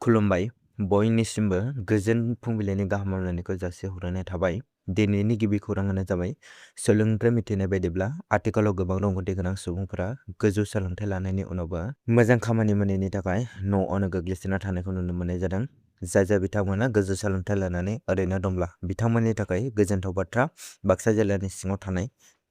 खुलुमबाय बयनिसिमबो गोजोन फुंबिलिनि गाहाम हामलायनायखौ जासिहरनाय थाबाय। दिनैनि गिबि खौराङानो जाबाय सोलोंथाइ मिथिनाय बायदिब्ला आथिखालाव गोबां रोंगौथि गोनां सुबुंफोरा गोजौ सोलोंथाइ लानायनि उनावबो मोजां खामानि मोनैनि थाखाय न'आवनो गोग्लैसोना थानायखौ नुनो मोननाय जादों। जाय बिथांमोना गोजौ सोलोंथाइ लानानै ओरैनो दंब्ला बिथांमोननि थाखाय गोजोनथाव बाथ्रा। बाक्सा जिल्लानि सिङाव थानाय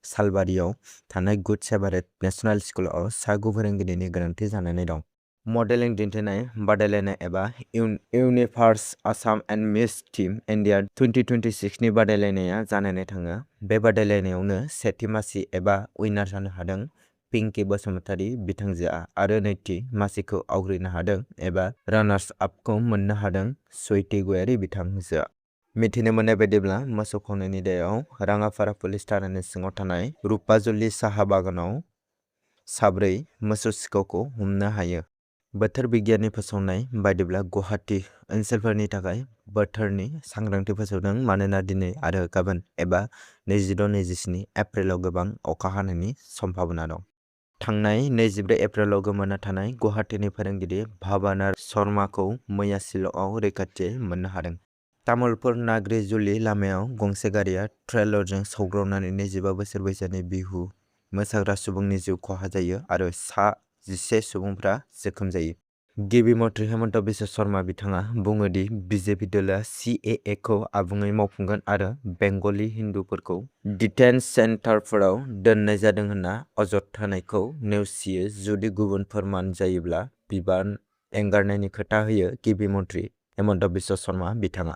सालबारियाव थानाय गुड सेभारेट नेशनेल स्कुलाव सा 9 फोरोंगिरिनि गोनांथि जानानै दं। मडेलिं दिन्थिनाय बादायलायनाय एबा universe Assam and miss team India 2026 नि बादायलायनाया जानानै थाङो। बे बादायलायनायावनो सेथि मासि एबा उइनार जानो हादों पिंकि बसुमतारी बिथांजोआ आरो नैथि मासिखौ आवग्रिनो हादों एबा रानार्स आपखौ मोननो हादों स्वीटी गयारी बिथांजोआ। मिथिनो मोननाय बायदिब्ला मोसौ खावनायनि दायाव राङापारा पुलिस थानानि सिङाव थानाय रुपाजुलि साहा बागानाव 4 मोसौ सिखावखौ हमनो हायो। बोथोर बिगियाननि फोसावनाय बायदिब्ला गुवाहाटि ओनसोलफोरनि थाखाय बोथोरनि सांग्रांथि फोसावदों मानोना दिनै आरो गाबोन एबा 26-27 एप्रिलाव गोबां अखा हानायनि सम्भावना दं। थांनाय 24 एप्रिलाव गोमाना थानाय गुवाहाटिनि फोरोंगिरि भाबाना शर्माखौ मैया शिलंआव रैखाथि मोननो हादों। तामुलपुर नाग्रिजुलि लामायाव गंसे गारिया ट्रेलरजों सौग्रावनानै 25 बोसोर बैसोनि बिहु मोसाग्रा सुबुंनि जिउ खहा जायो आरो सा 11 सुबुंफ्रा जोखोम जायो। गिबि मन्थ्रि हेमन्त बिश्व शर्मा बिथाङा बुङो दि बिजेपि दोलोआ CAA खौ आबुङै मावफुंगोन आरो बेंगली हिन्दुफोरखौ डिटेन्शन सेन्टारफोराव दोननाय जादों होनना अजद होनायखौ नेवसियो जुदि गुबुन फोरमान जायोब्ला बिबान एंगारनायनि खोथा होयो गिबि मन्थ्रि हेमन्त बिश्व शर्मा बिथाङा।